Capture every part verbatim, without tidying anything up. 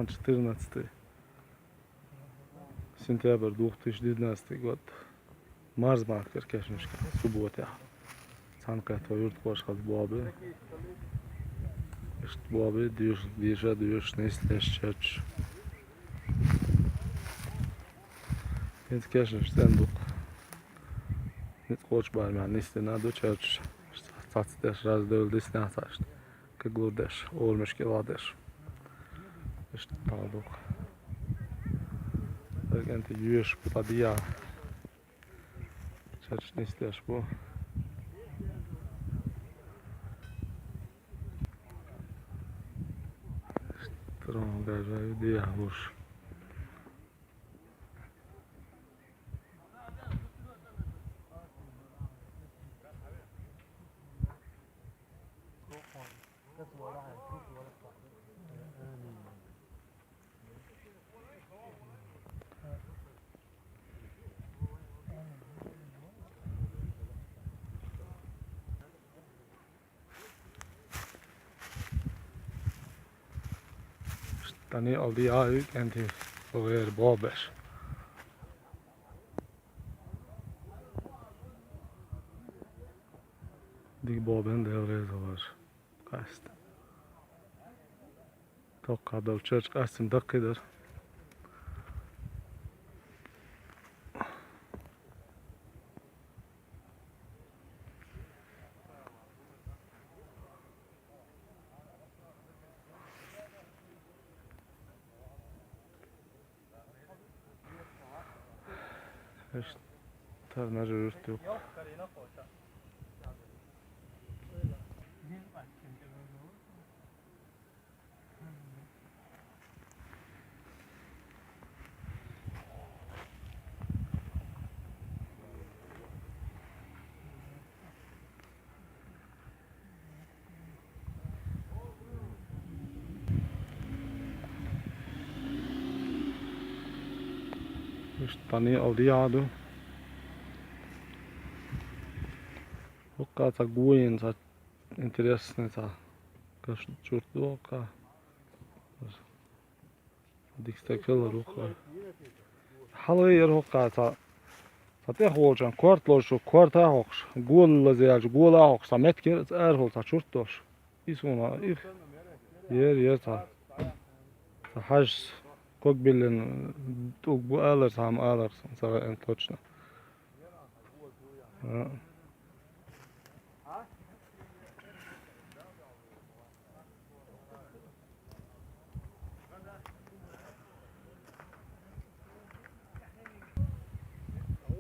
четырнадцатый сентябрь две тысячи девятнадцатый год. Марзмаркера кешнашка субботехь. Цхьаьнакхетта вай юьртахошхаза бобе. Иштта бобе, деш, деша, деш, нислеш чаьрчаш. ХӀинца кешнаш цӀена ду-кх. Ницкъочу барамехь нисдина ду чаьрчаш. Цхьацца деш, раздевлла диснехь цхьаъ иштта. Каглур деш, орамаш кӀелахь деш. Иштта дӀа ду-кх. КӀентий йоьшуш бу, цхьа дехьа. Чаьрчаш нисдеш бу. Трон гажа ю дехьа луш. Даниал дӀаяьхьна ю кӀентий, гӀеран бобеш. Дика бобина, Дела реза хуьлда. Къаьста. Токкхахь долу чаьрча къаьстина даккхий дара. Иштта тар мажа юьрту. Иштта Даниал дӀаяьхьна ду. ХӀокху цхьа гуйина цхьа интересный цхьа кешнан чурт ду хӀокху. Дика стаг хилла ву хӀокху. Хьалха яра хӀокху цхьа, цхьа тӀехволчун корта лозуш, корта а хӀокхуш, гола лазаьлча, гола а хӀокхуш, цхьа меттиг яра, цхьа арахула цхьа чурт долуш. И суна, их, яра, яра цхьа. Цхьа хьаьжас ког биллина тӀулг бу алар, цхьамма алар, сан ца веана точно. А.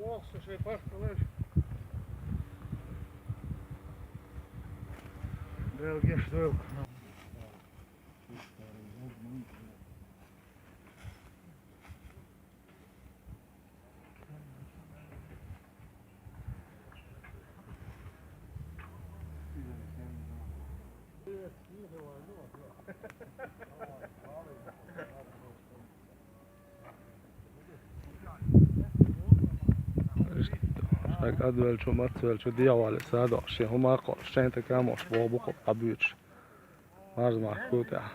Оха со шайн парк хилар. Дела гечдойла. Шайга кӀадвеллачу, мацвеллачу дегӀ вале садо, шен хӀума а кхоллуш, шайн тӀе камош боху бу-кх дӀабуьйцуш. Марзмах кху тӀехь.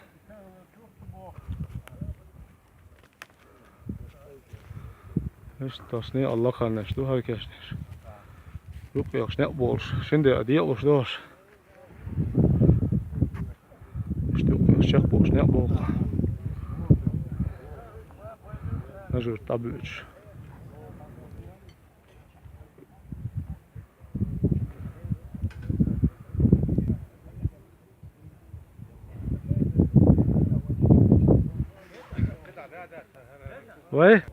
Иштта тосний аллахарнаш ду хӀара кешнаш. Юккъехуш некъ болуш, шин де а декъалуш долуш. Иштта юккъехуш чекхболуш некъ болу-кх. Нажуьрта дӀабуьйцуш. Вай?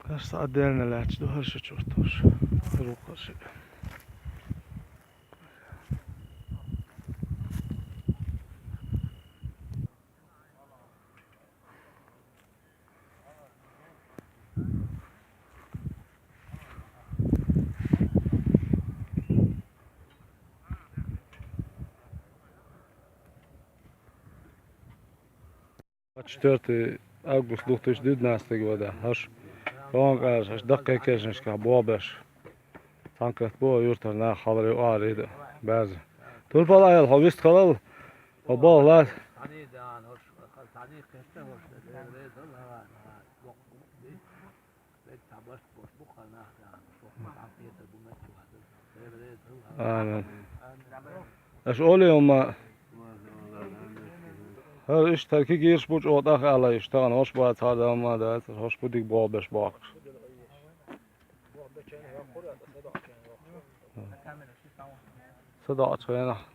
Хьажал, отдельно лаьтташ ду хӀара ши чурт хӀорш. Рукъа ши. Четвёртый август две тысячи девятнадцатого года. ХӀорш, тӀом кӀараш, хӀорш даккхий кешнашкахь болх беш. Цхьаьнакхетта бу юьртара нах, хьалхара юкъара а ду, баьзза. Турпал Ӏела, хьо вистхилал, хьо болх лаца. Амин. Аша олий хӀума? ХӀара иштта хӀара кегийраш бу чӀогӀа тӀехъаьлла, иштта тахана хӀорш бац, хӀара дан ма дац, хӀорш бу дика болх беш бохкуш. Са доӀачу хенахь.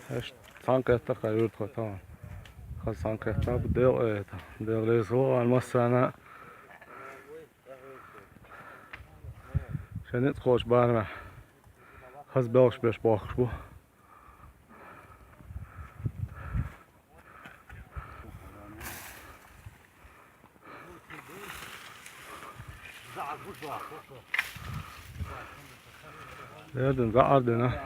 Эш, цхьаьнакхетта кхара юьртахой тахана. Хаза цхьаьнакхетта бу, Дела, э, это, Дела реза хуьлда вайна массарна. Шайн ницкъ кхочу барамехь. Хаза белхаш беш бохкуш бу. Эрдина, за Ӏардина.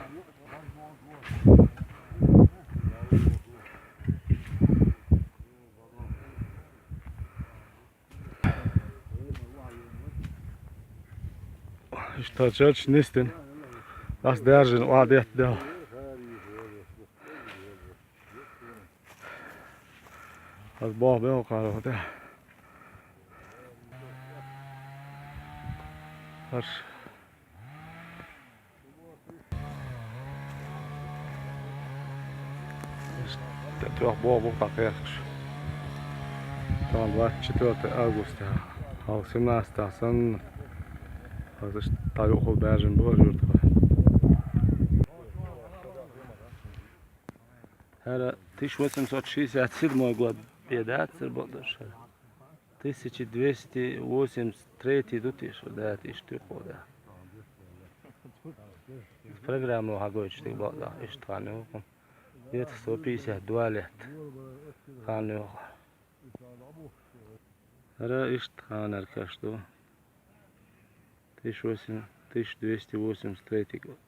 Иштта чӀогӀа нисдина. Ас даьржина, охьа детта дел. Ас боху бел кхаро тӀе. Аш. ТӀе тӀехь боху бу кхаькхаш. Тахана двадцать четвёртое августа. Хьалха семнадцатое санна. Ас иштта дӀаюхула баьржина бу ара юьртахой. ХӀара тысяча восемьсот шестьдесят седьмой год бен дацара бакъдерг хӀара. Тысяча двести восемьдесят третий ду те шу, да, иштта юкъо, да. Программа хьагойтуш дерг бакъдерг, иштта хан ю хӀара. Где-то сто пятьдесят два лет хан ю хӀара. ХӀара иштта ханара каш ду. Тысяча восемь, тысяча двести восемьдесят третий год.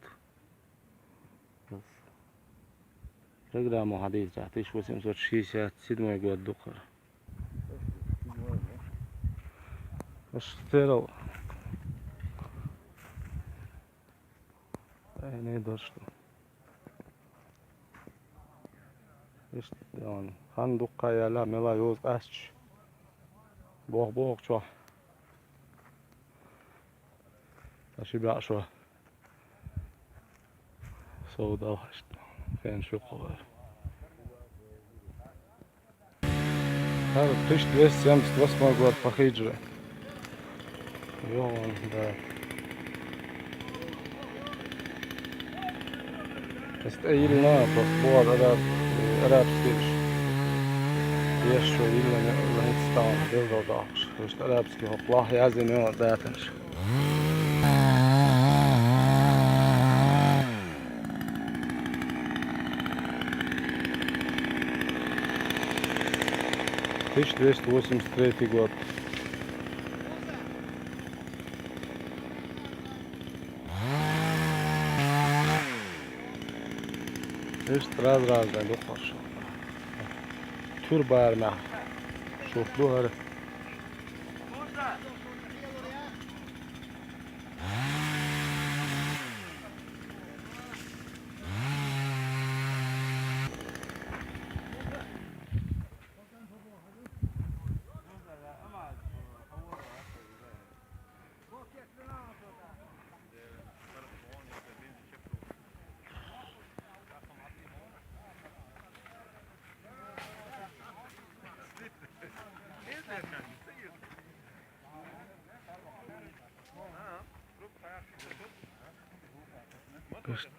Программа хьадийцарехь, тысяча восемьсот шестьдесят седьмой год ду хӀара. Аш терал. Ай, не дошла. Иштта, хан дуккха а яьлла, мелла йоза къаьсташ. Боху-боху чохь. Ткъа ши бӀе шо. Сов дал иштта. Фен шу кховар. ХӀара тысяча двести семьдесят восьмой год по хиджре. Йо, да. Иштта йиллина, просто боху араб-, арабский. Еш шо йиллина, ланцтан, белдал дахаш. Иштта арабский хӀокху лахь яздина йо датанаш. Тысяча двести восемьдесят третий год. Иштта раз-раз дан дукхарш. Тюр барамехь. Шух ду хӀара.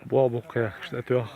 Бо бу кхехкаш тӀе тоьхна.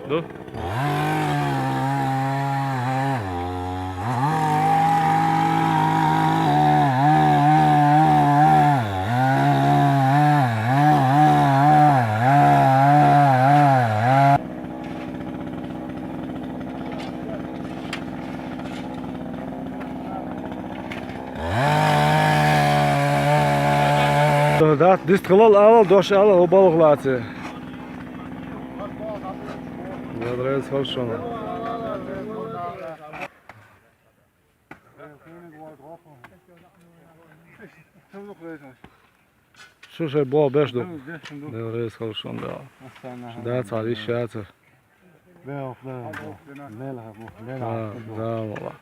Ду. Дац, дист хилал алал, дош алал, хӀу балха лаций. Дела реза хуьлда шуна. Шу шайн бо беш ду. Дела реза хуьлда шуна, Дала. Шу дац хьал йиш яцар. Да, да, да. Лела, бу, лела. Да, да, валла.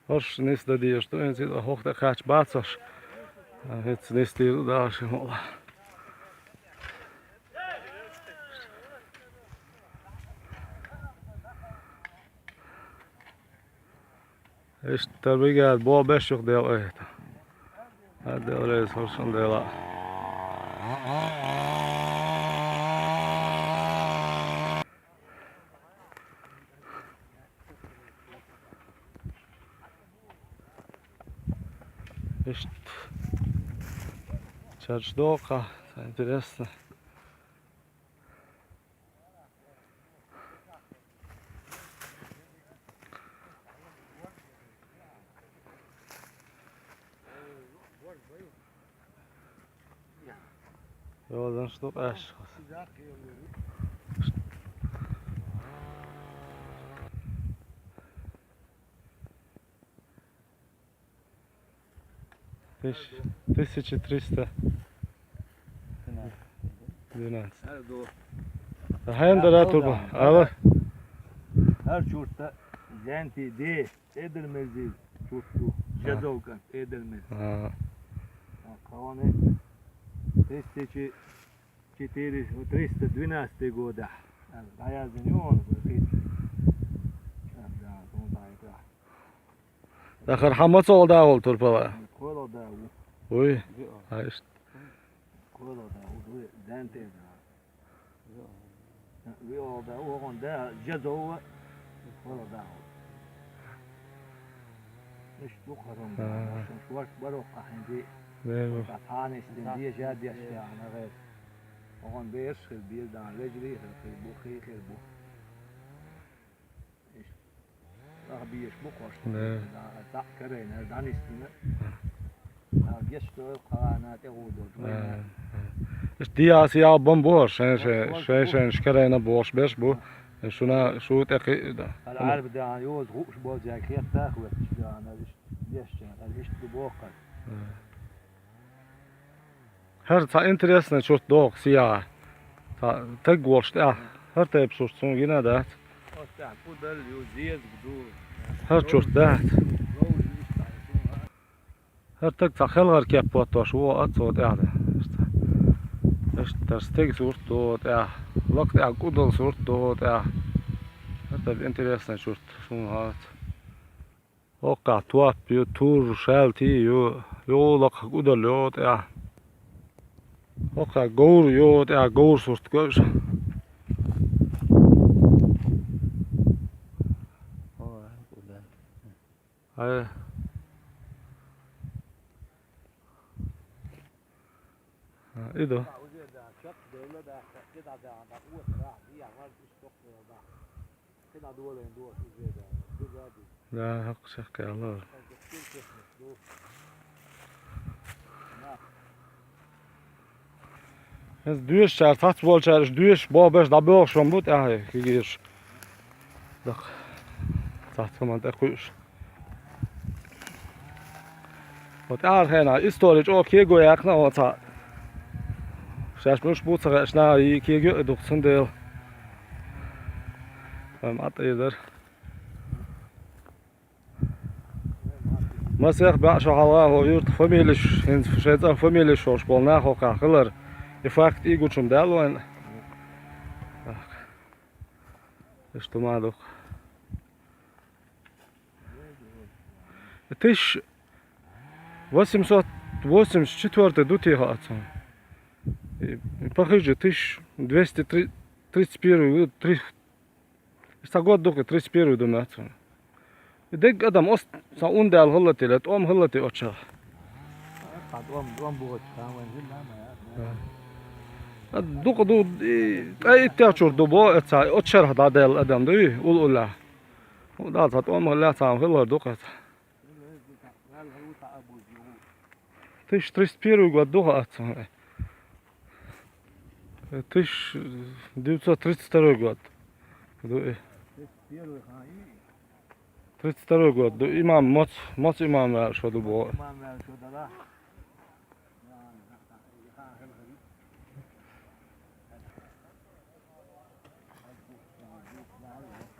Ош нисдадеш ду, хӀинца хӀокху тӀе кхаьчча бац ош. ХӀинца нисдийр ду Дала шен мукъалахь. Иштта тара бигад бо беш юха дел айхьа. Хьан дела реза хуьлда шуна, Дела. Иштта. Чарш доккха, ца интересно. Йозанаш ду къаьсташ. Тыщ-, тысяча триста двенадцать. Хьенан дара турпал? Ала. ХӀара чурт Зенти де, Эдельмезий чурт ду. А. Жезовка, Эдельмез. А. А, кхоане тысяча четыреста, триста двенадцатый годехь. А, дӀаяздина ю хьуна, кхетий? А, да, хьуна дӀаяздина. Дахар хьан ма цо дагӀул турпала? КхоалгӀа да ву. Вуй? Йо. Ай, иштта. КхоалгӀа да ву, ду, Зенти да. Йо. ВиолгӀа да ву, хӀун да, Жезова, кхоалгӀа да ву. Иштта ду кхарам. А. Шуьш варш баро къахьинди. Деру. Цхьа тхьанис дин дежа деш яхна гӀайр. ХӀун бераш хир бир дан, вежарий хир, хир бу, хий хир бу. Нах бийш бу кхош. Да. Да, дӀа карайна, дӀанисдина. А, геш дой, кхана тӀе гӀо дой, вайна. А, а. Иштта диас ял бан бу, шайн, шайн, шайн, шайн шкарайна бохуш беш бу. А. Шуна, шу тӀе кхи-, да. Ала Ӏарба дан йоза гӀуш бозяй хетта, хӀоьтташ дан, ала иштта деш чан, ала иштта ду боху. А. ХӀара цхьа интересный чурт доху сиягӀа. Цхьа таг волуш тӀехь. ХӀара тайпа сурт суна гина дац. Оццехь пудал ю, зезаг ду. ХӀара чурт дац. ХӀара таг цхьа хелхар кеп поттош ву, а цо тӀехь дан. Иштта. Тара стеган сурт догӀу тӀехь, лакха тӀехь кӀудал сурт догӀу тӀехь. ХӀара тӀехь интересный сурт, суна хӀаьта. ХӀокхахь топ ю, тур, шаьлта ю, юха лакха кӀудал йогӀу тӀехь. ХӀокхахь говр йогӀу тӀехь, говр сурт го уьш. Хьай. А, и ду. Да, хьакъ шаккхе аллара. Иза доьшучара, цхьацца болчара, уьш доьшуш, боху берш дӀабоьлхуш хӀума бу тӀаьхье, кегийраш. Даккха. Цхьацца хӀуманна тӀе кхуьуш. Вот тӀаьхьара хенахь истори чӀогӀа кего яьккхина оха цхьаъ. Шаьш муьлш бу ца хаьаш наха йий кего а дукха, цундела. Вайн ма тӀера дара. Масех баьӀ шо хьалха хӀокху юьртах фамилеш, хӀинца шайн цӀарах фамилеш йолуш болу нах хӀокхахь хилар, и факт и гучун даьлла вайна. Так. Иштта ма дукха. Тысяча восемьсот восемьдесят четвёртый ду техьа оцу. И, похоже, тысяча двести тридцать первый, три, Иза цхьа год ду-кх, тридцать первый ду моьтту суна. И дерриг адам оцу цхьа ун даьлла хӀаллатийла, тӀом хӀаллатий оцу шарахь. Цхьа тӀом, тӀом бохучу там вайн хилла, ма яц. А, дукха ду, и, ткъе иттех чуьра ду боху, оцу цхьа оцу шарахь дӀадаьлла адам дуй, уллохь. ХӀун дац, цхьа тӀом хилла, цхьа хилла хӀара ду-кх оцу. Тысяча триста первый год ду-кх оцу. Тысяча девятьсот тридцать второй год ду и. Тридцать второй год ду. Имам Моц, Моц имам ваьлла шо ду боху.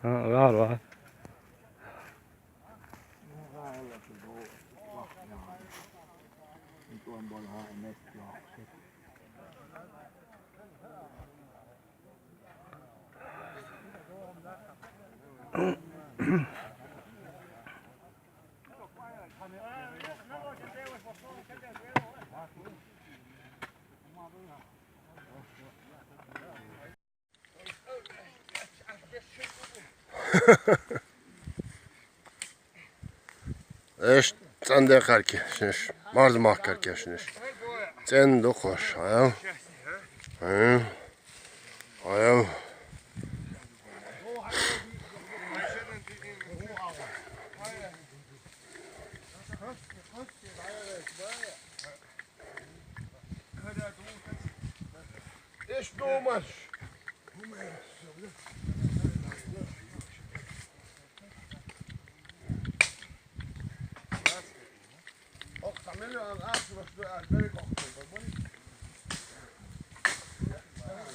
А, вар, вар. Эш, цӀандекхар кешнаш, марзмахкар кешнаш. ЦӀен ду кхош, хьаял? Хьаял? Хьаял? Эш думаш. Окта миллион ас баш ду ас бери кохтун бабуни.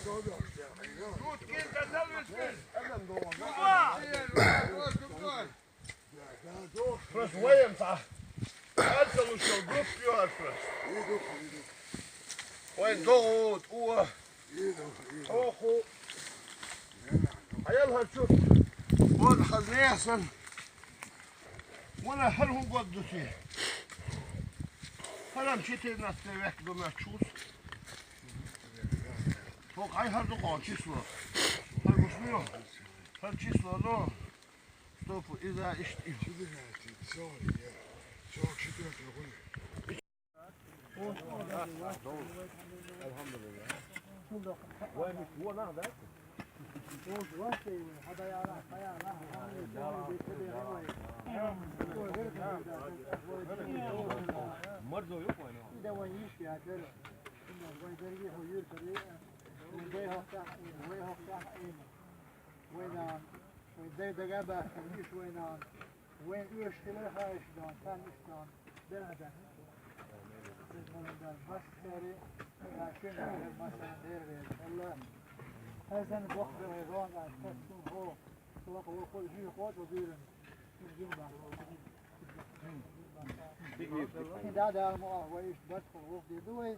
Тут кин да залвис. Адам дома. Просто вайна цхьа аьлла луш йолу группа ю хӀара просто. Вайн догӀу, тӀо, хьо, хьо. Хьаял хӀара чу. Вот хьан нехан. Вана хӀара хӀун год ду те? ХӀара четырнадцатый век ду моьттуш ву. ХӀокху хьайн хӀара дукха число. ХӀара гуш ма ю. ХӀара число ду. Стоп, иза иштта и. Чудо, сори, я. Сорок четвёртый год. Вайна, вайн дай дага баьхкина, иштта вайна, вайн оьшуш хилар хаа иштта дон, царна иштта дон, дерхьа даьхкина. Иза ма вайн Дала, массаьрий, ша шуьнан дера, массарна дера веза. Алла, хьайзан боккха вай зон, ас тасун хо, лакха вокхул хьуьйху оцу дуьйран. Иза гин бан. Хин да, Дала ма ахь, вай иштта барт хила вокху дийр ду вай.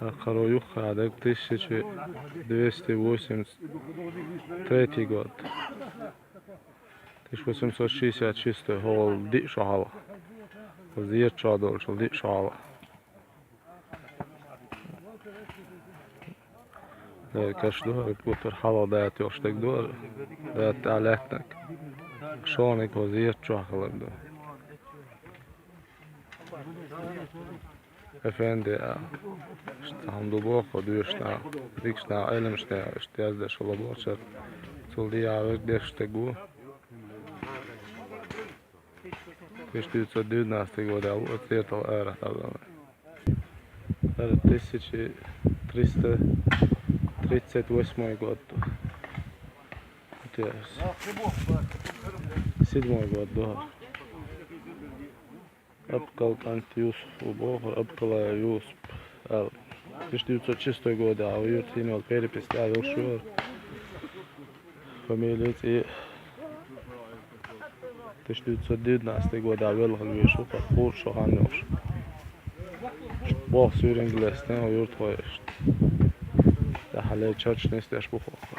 Акхаро юххе дерг тысяча двести восемьдесят третий год. Тысяча восемьсот шестьдесят шестой, хӀокхул диъ шо хьалха. Зерат чохь долчул диъ шо хьалха. Дера каш ду, хӀара гуттар хьалха дата йолуш дерг ду, хӀара дата тӀехь лаьттинарг. Шониг хӀо зерат чохь хилар ду. Эфенди а. Иштта хьан ду боху, доьшуш нах, дикачу нах, Ӏеламчу нах, иштта яздеш хилла боху цара. Цул дехьа верг дешна стаг ву. Тысяча девятьсот девятнадцатый года ву оцу зертал арахь дӀавоьллина. ХӀара тысяча триста тридцать восьмой год ду. Интересно. Седьмой год ду. Абкал кӀант Юсуп ву бохура, Абкалаев Юсуп аьлла. Тысяча девятьсот шестой года а ву юьртахь йина йолу перепись тӀехь йолуш ю хӀара. Фамилия, цӀе. Тысяча девятьсот девятнадцатый года а велла хила везаш ву, кхузткъа шо хан йолуш. Боху суьйринга лестина хӀо юьртахой иштта. Тахьале чарч нисдеш бу хӀокху.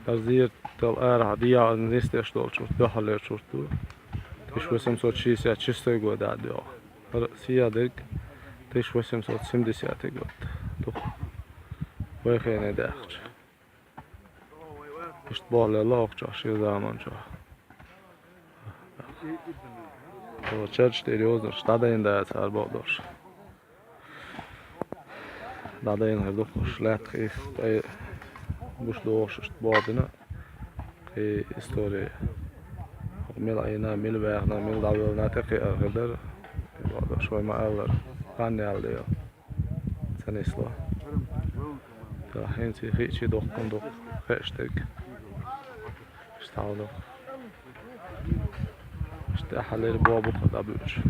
ХӀара зертал арахь дӀаяьхна нисдеш долчу дуьххьарлерчу ду. Тысяча восемьсот шестьдесят шестой года а доьху. ХӀара сиха дерг тысяча восемьсот семидесятый год ду. Вай хене даьхча. Иштта боху лелла хӀокху чохь шен заманчохь. Хьо чарч тӀера йозанаш дӀадайна дацара бакъдолуш. ДӀадайна хир ду кхуш лаьттах, и тӀе гуш дохуш иштта боху дина, и истори. Мила Ӏийна, мила ваьхна, мила дӀавоьллина, тӀекхиар хир дара. Бакъдолуш вай ма-аллара, хан яьлла дела. Ца нисло. Ткъа хӀинца хиъча доккхун доккху хеаш дерг. Иштта хьал ду. Иштта тӀаьххьалера боху бу-кх дӀабуьучу.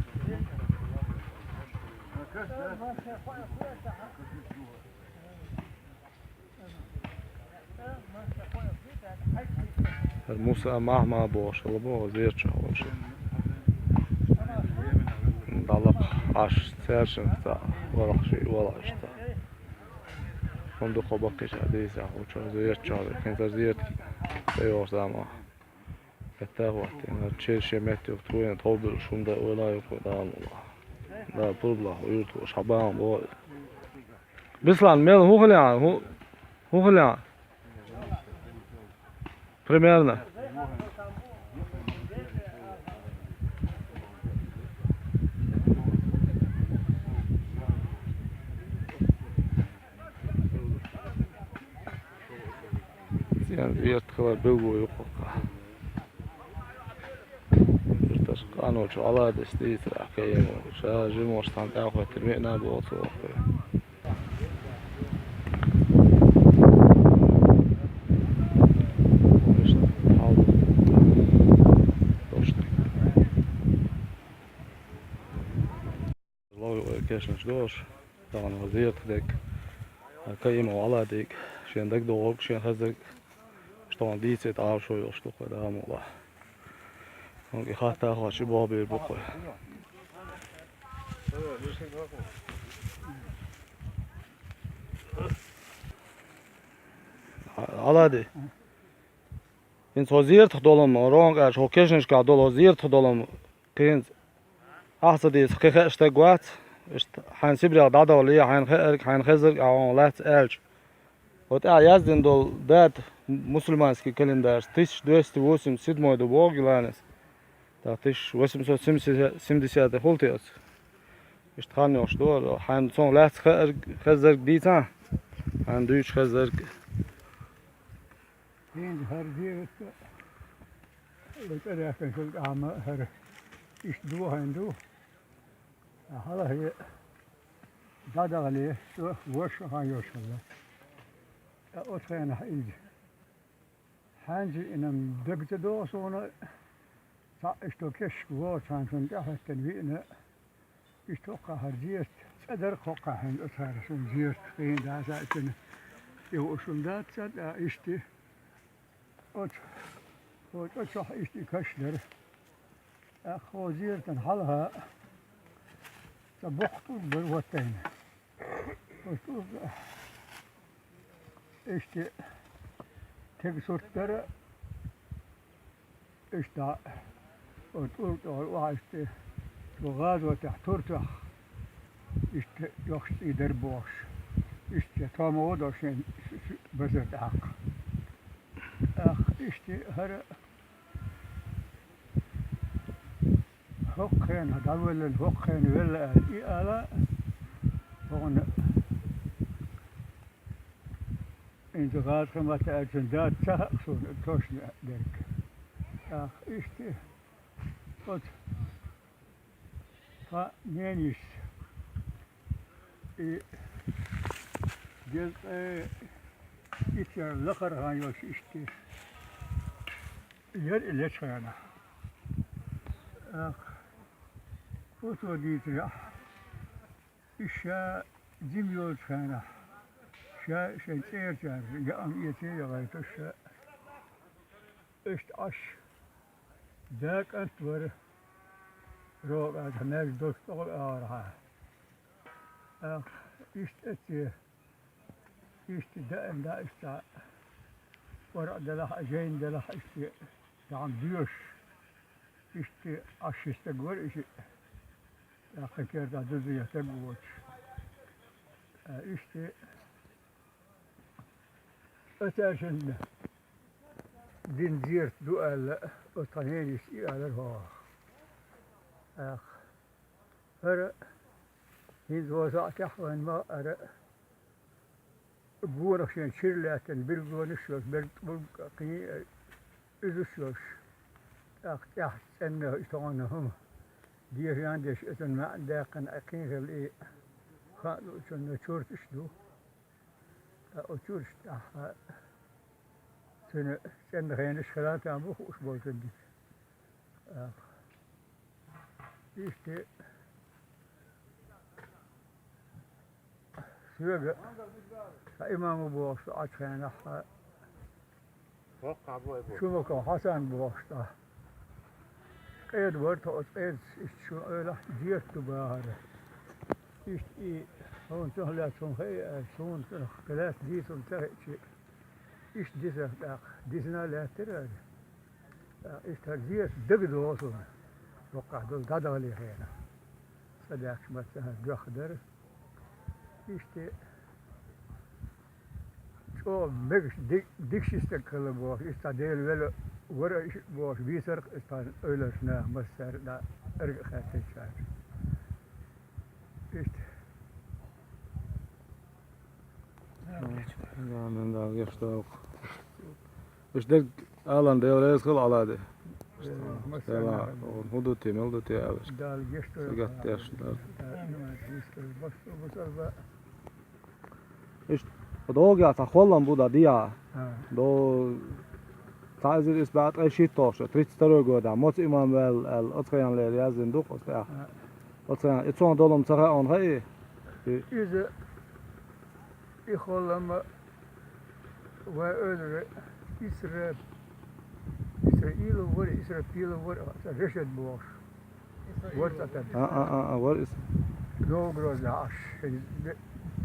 ХӀара Муса Махьма бохуш хилла боху зерат чохь волуш. ДӀалакха Ӏаш цаьршиннах цхьаъ, валахь шиъ, валахь иштта. ХӀунда кхо баккхийчара дийцахь, хӀу чохь зерат чохь, хӀинца зерат тӀейогӀуш заманахь. Метта а хӀоттийна, хӀара чер шен метте юкъа тхоьна тховдуьллуш хӀума дан ойла а ю кху Дала мукъ лахь. Да, пурба лахь, юьртахоша хьан бахьана боху. Бислан, мел хӀун хилла, хӀун, хӀун хилла? Примерно. Цхьана зерат хилар билгало ю кху. Юьртара къаночо Ӏаладис дийцарехь, кхин ша жимош цхьаьна тӀаьхьахӀоьттина веана боху цо. Ловли вай кешнаш долуш, тахана зерат дерг, Каимов Ӏаладига, шен дагадогӀург, шен хазарг, иштта тахана дийцийта Ӏалашо йолуш ду-кх вай, Дала мукъ лахь. ХӀунда и хатта а хоьттуш, и боху бийр бу-кх вай. Ӏалади. ХӀинца хӀо зертах долу-м, рогӀан кӀаьрчу хӀо кешнашкахь долу хӀо зертах долу-м, кхин ахь ца дийца, кхин хаа стаг вац, иштта хьайна Сибрех дӀадахале, хьайна хаарг, хьайна хезарг ахь хьуна лаьцна аьлча. ХӀо тӀехь яздина долу дата мусульманский календарь тысяча двести восемьдесят седьмой ду боху Гиланис. ТӀаккха тысяча восемьсот семьдесят хуьлу те оцу? Иштта хан йолуш ду, хьайна цунах лаьцна хаарг, хезарг дийцахь, хьайна дуьйцуш хезарг. ХӀинца хӀара зерат, вай цӀа даьккхинчул тӀаьхьа хӀара иштта дохийна ду. Ткъа хьалхе дӀадахале, со вовшах хан йолуш хилла. Ткъа оцу хенахь иза. Хьаьнца виъна-м дага ца догӀу суна, цхьаъ иштта кешнашка воцу хьан цунна тӀехӀоьттина виъна. Иштта хӀокхахь хӀара зерат цӀа дара-кх хӀокхахь хьуна, оцара суна зерат хиъна дацахь а цуьнан. И хууш хӀума дац цӀа, ткъа иштта оцу, оцу чохь иштта и каш дара. ТӀаккха хӀокху зератан хьалха цхьа боккха тӀулг бара хӀоттийна. Оцу тӀулга иштта тега сурт дара, иштта оцу тӀулга тӀехула охьа иштта цу гӀазотехь, туртахь иштта йоккхачу цӀий дара бохуш. Иштта томо ву дошен базар тӀаккха. ТӀаккха иштта хӀара хӀокху хенахь дӀавеллина, хӀокху хенахь велла аьлла, и ала, хӀокхунна хӀинца гӀазкхи ма таьржина дац ца хаьа суна, тошна дерг. ТӀаккха иштта оцу тхан ненайиша и дезткъе итт шарахь лакхара хан йолуш иштта яра и лечу хенахь. ТӀаккха оцо дийцарехь, и ша жима йолчу хенахь, ша шайн цӀерачара яа эций, яхийтуш ша, иштта Ӏаш, да кӀант вара, рогӀера маьждиг долуш тӀехула агӀорхьа. ТӀаккха иштта эццехь, иштта даим дӀа иштта кӀоргӀа делахь а, жайна делахь а, иштта тахана доьшуш, иштта Ӏаш ши стаг вара и шиъ, тӀаккха кхин кертахь дуза стаг воцуш. Ткъа иштта оцаьршинна дина зерат ду аьлла, оцу тхан ненайиша и алара хӀокху. ТӀаккха хӀара хӀинца вон сахьтехь вайн ма-, ара гонах шен чуьра лаьттина билгалонаш а йолуш, берг тӀулг а кхин а уьзуш а йолуш, тӀаккха тӀехь цӀенна и тахана хӀума дехьа а деш, оцунна маьӀна даьккхина а кхин хилла и хан а луучунна чурташ а ду. Ткъа оцу чурташ тӀехь цуьнан цӀенна хенаш хилла там бу хууш болчунна дика. ТӀаккха иштта соьга цхьа имам ву бохуш ду Ӏачу хенахь, Шумаков Хьасан бохуш тӀаккха. Къеда вара тхо оцу къедас, иштта шуна эвлахь, зерат ду бахара. Иштта и хьуна цунах лаьцна хӀума хаьий аьлча, суна цунах лаьцна дийца хӀума ца хиъча, иштта дисарх тӀаккха дисина а лаьттира ара. ТӀаккха иштта хӀара зерат дагадогӀу суна, дуккхахь долу дӀадахале хенахь. Ца даьхкича ма-, ца доьхна дара. Иштта чӀогӀа мегаш ди-, дика ши стаг хилла бохуш, иза цхьа Дела велла вара а бохуш, вийцарх а иза тхан эвларш наха массаьрга а дӀа эрга а хаьттинчара. Иштта. Да, мен Дала гечдойла. Уьш дерг алан Дела реза хила Ӏаладе. Э, Дела, массарна. ХӀун ду те, мел ду те аьлла. Дала гечдойла. Сагатдеш дара. Да, иман, вистар, баш, бусалба. Иштта, догӀа цхьа холлам бу дан диа. А. До цхьа эзар исс бӀе ткъе шийтта шо, тридцать второй года, Моцу имам ваьлла аьлла, оцу хенахь лера яздина ду-кх оцу тӀехь. А. Оцу хенахь, и цунах долу-м ца хаьа хьуна хаьий? И. Иза, и холлам вай эвлара Исра-, Исраилов вара, Исрапилов вара, Решет бохуш. Вара цӀа тар. А, а, а, а, вара иза. Новгородехь Ӏаш,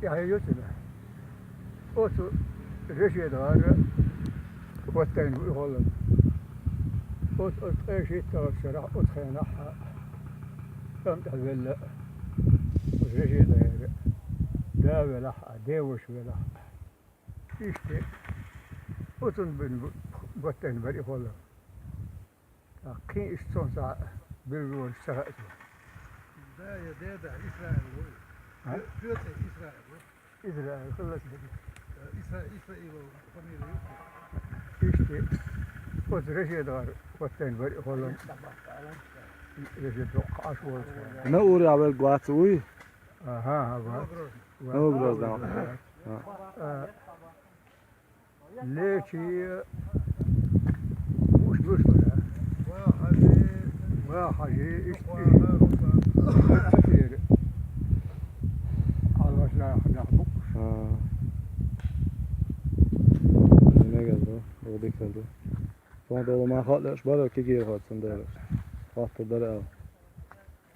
тӀаьхье йо цуьнан. Оцу Решет гӀара хӀоттийна ву и холлам. Оцу, оцу ткъе шийтталгӀачу шарахь, оцу хенахь а, тӀам тӀехь велла, оцу Решет гӀера, да велахь а, деваша велахь а. Иштта, оцунна бина бу-, хӀоттийна бара и холлам. ТӀаккха кхин иштта цунах цхьа билгалонаш ца хаьа цунах. Да, я деда Исраил ву. А? Цо цӀе Исраил ву. Израил хилла цуьнан. Э, Исра-, Исраилов фамилия ю? Иштта, оцу Решет гӀара хӀоттийна бара и холлам. Решет доккха Ӏаш волчу. Наур яхь велга вац вуй? Аха, аха, вац. Новгородна. Новгородна. А, Лечи муш муш бара. Ва хьажи, иштта, иштта. Церан хьалхаш нах, нах бу уьш. А. Мегар ду, дика ду. Цунах долу ма хаьа леш бара кегийрхой цундела. Хаттар дара аьлла.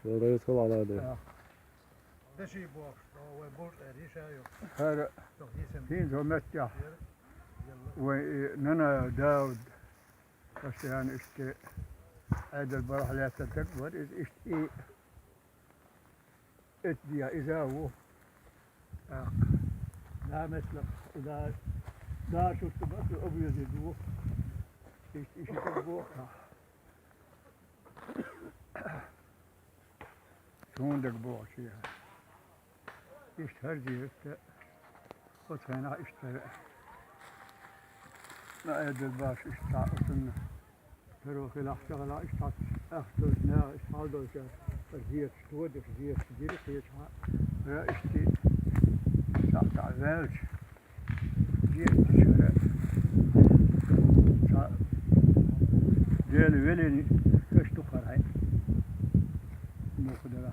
Вай райс хала Ӏалада. Деши бохуш, вай буртӀера йиша ю. ХӀара хӀинца меттехь вай и нана Дауд постоянно иштта Ӏедал барахь лаьттан стаг вара иза, иштта и эцна дехьа иза а ву. ТӀаккха да меттала, да, да шуьца баха объезде ду. Иштта и ши стаг боху. Суна дага бохучу яра. Иштта хӀара зерат а, оцу хенахь иштта хӀара. Ма Ӏедал баш иштта цхьа оцунна. ХӀара хилахь, ца хилахь, иштта цхьа ахча долчу наха иштта хьал долчара, хӀара зерат тодеш, зерат дира кхечахьа. ХӀара иштта цхьаъ-цхьаъ ваьлча, Дела велийна, каш ду хӀара хьайн. Муха дара.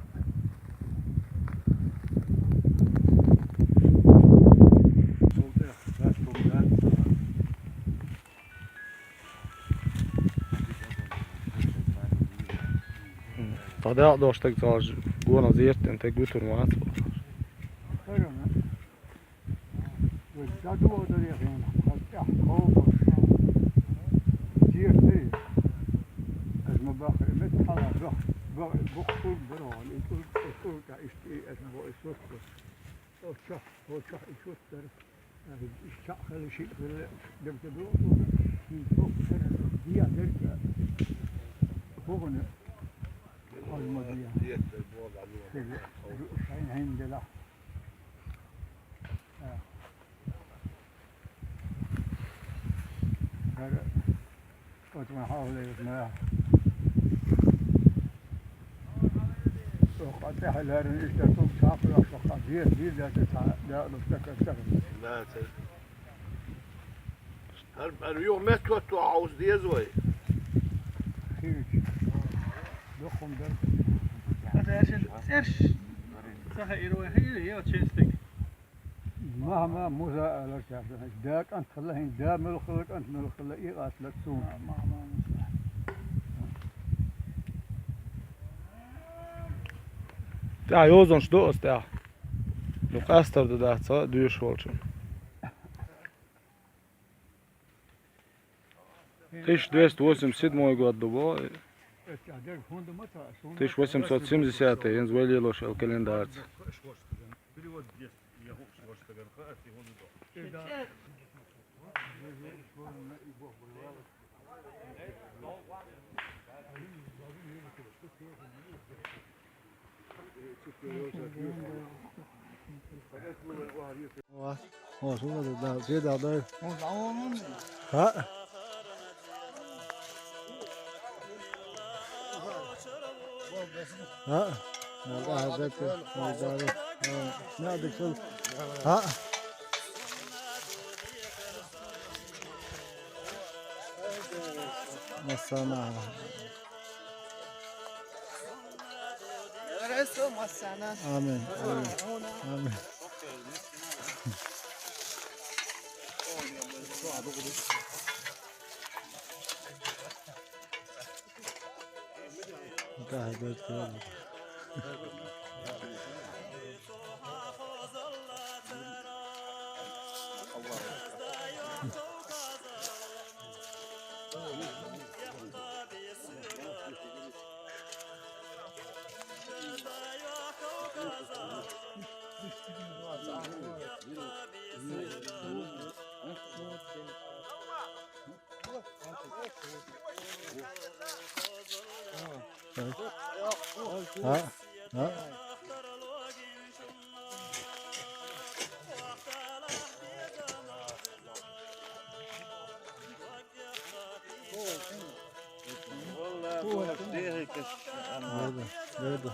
Ткъа дакъа долуш стаг цхьа гонах зерат дина стаг вуьтур вац. Вай ца дугӀу даре хьуна, хьан тӀехь кхобуш. Зерат дара. Аса ма бахара, меттахь хьала бах-, бах-, букъ кӀург дара хьуна, и кӀург, и кӀург тӀехь иштта и аса боху, и сурт дара. Оцу чохь, оцу чохь и сурт дара. Аса иштта цхьаъ хилла, шиъ хилла, дага ца дугӀу, хӀинца хӀокху дехьа дерг а хӀугӀана хьожа ма дехьа. Шайна хьайна делахь. ХӀара оцу ма хьалха лерина. Оха тӀехь лерина иштта тӀум чапарах шо хьан деза, деза, деза, цхьа дакъа ду стакан ца хилла. Да, ца. ХӀара, хӀара юха меттахӀотто хьовса деза вай. Хилча. Дукха хӀума дара. Аса аьшна цӀерш ца хаийра вай, хаийра, я честиг. Махьма Муса аьлла цаьрца, да кӀант хилла хӀинца, да муьлха хилла, кӀант муьлха хилла, и къасталар суна. Махьма Муса. ТӀехь йозанаш ду аса тӀехь. Ну, къастар ду дац, ца доьшуш волчун. Тысяча двести восемьдесят седьмой год ду боху. Тысяча восемьсот семьдесят, хӀинца вай лелош йолу календарца. Ва, ва, шу ма ду, да, ше да, да. Ха? Ха? Ма да, да, да, да, да. Ха? Ма да, да. Ха? Массана. Амин. Амин. Амин. Да, да, да. ها؟ ها؟ والله، والله. هذا، هذا.